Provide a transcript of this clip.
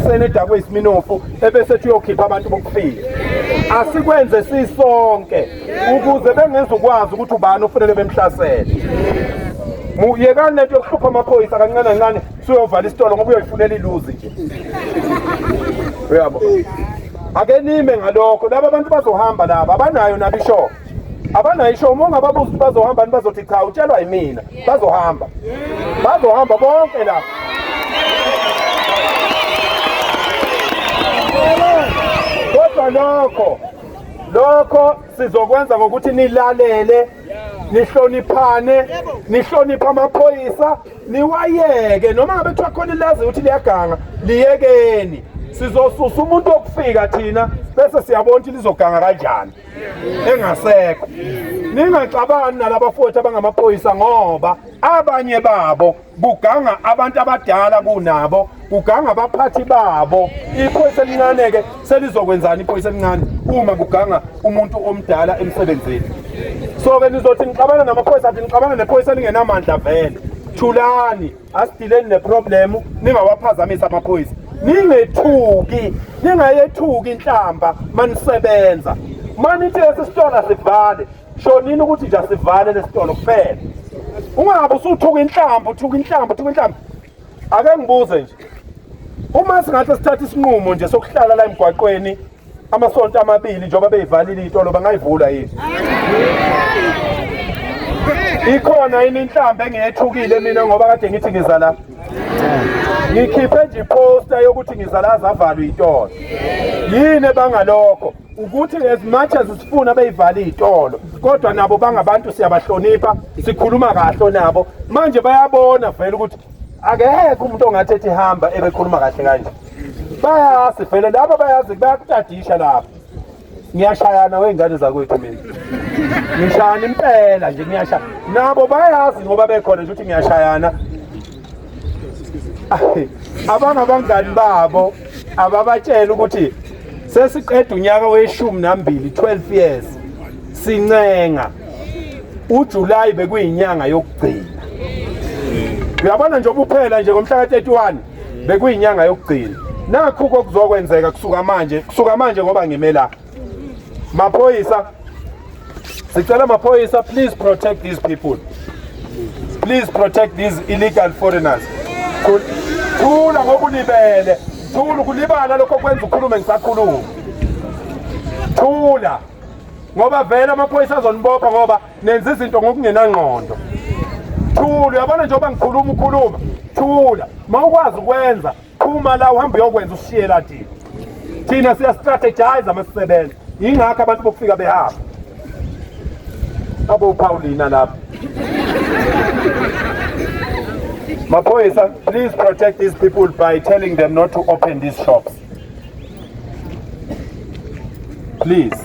ekuseni edakwe isiminofu ebese ethi uyokhipha abantu bokufika. Asikwenze sisonke ukuze bengezukwazi ukuthi ubani ofanele bemhlasele. Yekani lento yokuhlupha amaphoyisa kancane kancane, suyovala isitolo ngoba uyoyifunela iluzi nje. Uyabo? Ake nime ngalokho, laba bantu bazohamba laba, abanayo nabo ishow. Abanayo ishow, uma ungababuza ukuthi bazohamba bazothi cha, utshelwa yimina. Bazohamba. Bazohamba bonke la. Kodwa lokho sizokwenza ngokuthi nilalele, nihloniphane, nihloniphe amaphoyisa, niwayeke noma ngabe kuthiwa khona ilazi ukuthi liyaganga, liyekeni. Sizosusa umuntu wokufika thina bese siyabona ukuthi lizoganga kanjani engasekho. Ningaxabani nalabafowethu abangamaphoyisa ngoba abanye babo kuganga abantu abadala kunabo, kuganga abaphathi babo. Iphoyisa elincane-ke selizokwenzani iphoyisa elincane uma kuganga umuntu omdala emsebenzini? So-ke nizothi nixabana namaphoyisa, athi nixabana nephoyisa elingenamandla vele. Thulani, asidileni neproblemu, ningawaphazamisi amaphoyisa. Ningethuki, ningayethuki inhlamba manisebenza. Manithi lesi sitolo asivale, shonini ukuthi nje asivale lesitolo kuphela. Ungabe usuthuka inhlamba, uthuka inhlamba, uthuka inhlamba. Ake ngibuze nje, uma singahle sithathe isinqumo nje sokuhlala la emgwaqweni amasonto amabili njengoba beyivalile iy'tolo, bangayivula yini? Ikhona yini inhlamba engiyethukile mina ngoba kade ngithi ngiza la? Ngikhiphe nje iposta yokuthi ngiza la zavalwa iy'tolo. Yini ebangalokho? Ukuthi as much as sifuna beyivale iy'tolo, kodwa nabo bangabantu, siyabahlonipha, sikhuluma kahle nabo. Manje bayabona vele ukuthi akekho umuntu ongathi ethi hamba ebekhuluma kahle kanje. Bayazi vele laba, bayazi, bayakutadisha lapha. Ngiyashayana wey'ngane zakwethu mina, ngishayana impela nje, ngiyashaya nabo bayazi ngoba bekhona nje ukuthi ngiyashayana. Abangabangani babo ababatshela ukuthi sesiqeda unyaka weshumi nambili, 12 years sincenga. uJuly bekuyinyanga yokugcina, uyabona nje obuphela nje ngomhla ka-31 bekuyinyanga yokugcina. Nakhu kokuzokwenzeka kusuka manje, kusuka manje ngoba ngime la. Maphoyisa, sicela maphoyisa, please protect these people, please protect these illegal foreigners. Thula ngoba ulibele, thula, ukulibala lokho kwenza ukhulume ngisakhuluma. Thula ngoba vele amaphoyisa azonibopha ngoba nenza izinto ngokungenangqondo. Thula, uyabona njengoba ngikhuluma ukhuluma, thula. Ma ukwazi ukwenza, phuma la uhambe uyokwenza, usishiye la thina. Thina siya-strategize masisebenza, yingakho abantu bokufika behamba abo Paulina lapha. Maphoyisa, please protect these people by telling them not to open these shops, please.